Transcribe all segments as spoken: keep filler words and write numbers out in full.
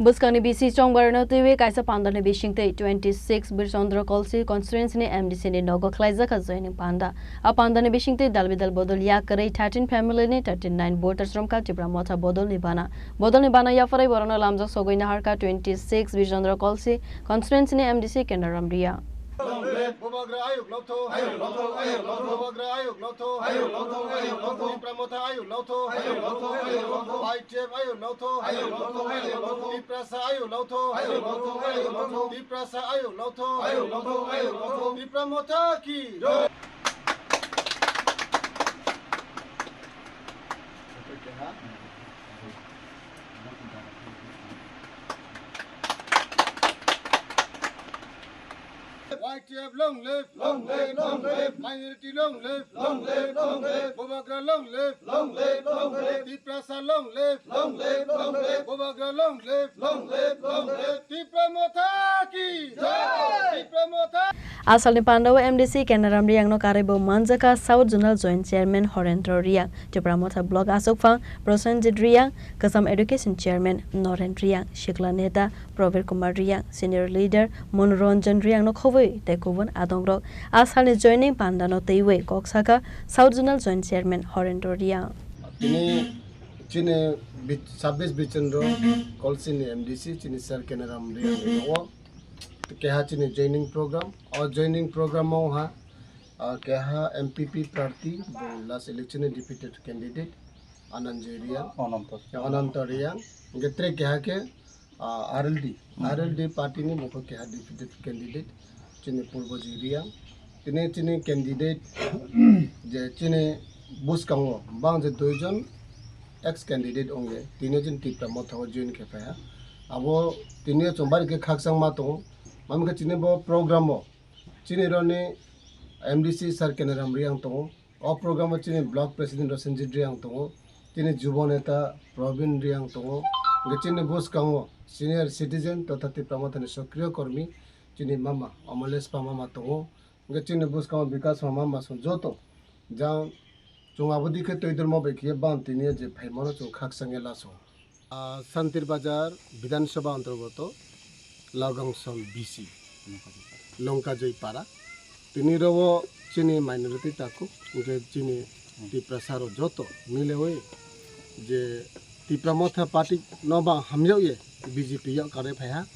Bwskangni bisi chongbarno twiwi kaisa pandani bisingtwi twenty six Birchandra Kolsi constituency ni M D C ni nogo khlaijak kha joining panda. A pandani bisingtwi dalbidal bodol yakarwi thirteen family ni thirty nine voters romkha Tipra Motha bodolni bana. Bodolni bana yapharwi borokno lamjak sogwi naharkha twenty six Birchandra Kolsi constituency ni M D C Kanaram Reang. Long live Bubagra Ayuk Lotho. Ayuk Lotho, Ayuk Lotho. Bubagra Ayuk Lotho. Ayuk Lotho, Ayuk Lotho. Tipra Motha Ayuk Lotho. Ayuk Lotho, Ayuk Lotho. Y T F Ayuk Lotho. Ayuk Lotho, Ayuk Lotho. Tiprasa Ayuk Lotho. Ayuk Lotho, Ayuk Lotho. Tiprasa Ayuk Lotho. Ayuk Lotho, Ayuk Lotho. Tipra Motha ki. Jai. Y T F long live, long live, long live. Minority long live, long live, long live. Bubagra long live, long live, long live. Tiprasa long live, long live, long live. Bubagra long live, long live, long live. Tipra Motha ki jai. Tipra Motha. Asalni pandao M D C Kanaram Reangno karwi bo manjakha South Zonal Joint Chairman Horendra Reang, Tipra Motha Block Achukphang Prosenjit Reang, Kwcham Education Chairman Noren Reang, Sikla Neta Probir Kumar Reang, Senior Leader Monoranjan Reangno khobwi tei kubun adongrok. A salni joining pandano twiwi kok sakha South Zonal Joint Chairman Horendra Reang. Tini chini bi-, sabbish Bichandra Kolsini M D C chini Sir Kanaram Reang tongo. Keha chini joining program. O joining program o ha, ah, keha M P P prarthi, bo last election ni defeated candidate, Ananjoy Reang, Ananta. Ananta Reang. Hingke tre keha ke, ah, R L D. Hmm. R L D party ni mokho keha defeated candidate, chini Purbojoy Reang. Tini chini candidate je chini bwskango bang je duijon ex candidate ongye, tini chini Tipra Motha o join khe phaiha. Abo tini chwng bari khe khakchangma tongo. Mamkhe chini bo program o chini roni M D C Sir Kanaram Reang tongo. O program o chini block president Rosenjit Reang tongo, chini jubo neta Probin Reang tongo, hingke chini bwskango senior citizen totha Tipra Mothani sokriyo kormi chini mama Amolespa mama tongo, hingke chini bwskango Bikasma mama song joto jang chwng abo dikhe twi dormo bai khe bang tini je phaimano chwng khakchangya laso. Ah, Santir Bazar Bidhan Sabha antargoto Lagangsam B C, Longkajoi Para. Tini rwo chini minority takhuk, hingke chini Tiprasa rok joto milewi je Tipra Motha party no bang hamyakye B J P yok kare phaiha.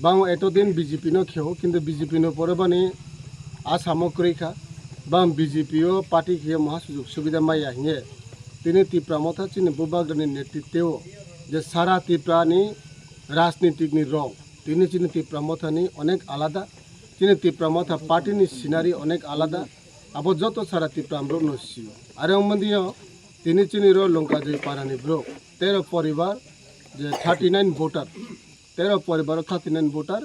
Bang eto din B J P no kheo, kintu B J P no pore bani asamo kwrwi kha. Bang B J P o party khe maha sujuk subida maya hinye. Tini Tipra Motha chini bubagrani netritwo je sara Tripura ni rajnitik ni rong. Tini chini Tipra Motha ni onek alada. Chini Tipra Motha party ni scenery onek alada. Abo joto sara Tripura amrok no sio. Are ongmani yo tini chini ro Longkajoi Para ni bro. Tero poribar je thirty nine voter. Tero poribar o thirty nine voter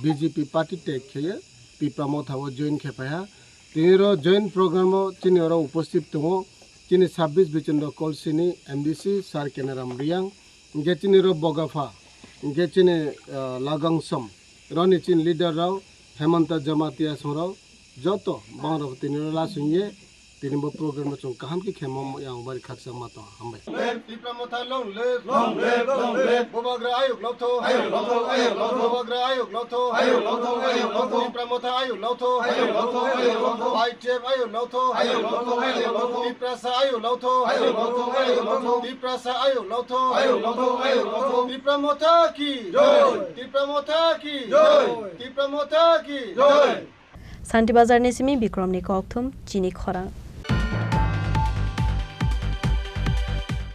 B J P party tag kheye Tipra Motha o join khe phaiha. Tini ro join program o chini oro upasthit tongo chini sabbish Bichandra Kolsini M D C Sir Kanaram Reang, hingke chini ro Bogapha, hingke chini, ah, Lagangsam roni chini leader rao Hemanta Jamatia song rao joto bang rok tini ro lasingye. Tini bo program no chwng kaham khe khemo yang bari khakchangma tong. Hambai. Tipra Motha long live. Long live, long live. Bubagra ayuk lotho. Ayuk lotho, ayuk lotho. Bubagra ayuk lotho. Ayuk lotho, ayuk lotho. Tipra Motha ayuk lotho. Ayuk lotho, ayuk lotho. Y T F ayuk lotho. Ayuk lotho, ayuk lotho. Tiprasa ayuk lotho. Ayuk lotho, ayuk lotho. Tiprasa ayuk lotho. Ayuk lotho, ayuk lotho. Tipra Motha ki. Jai. Tipra Motha ki. Jai. Tipra Motha ki. Jai. Santi Bazar ni simi Bikrom ni kokthum chini khorang.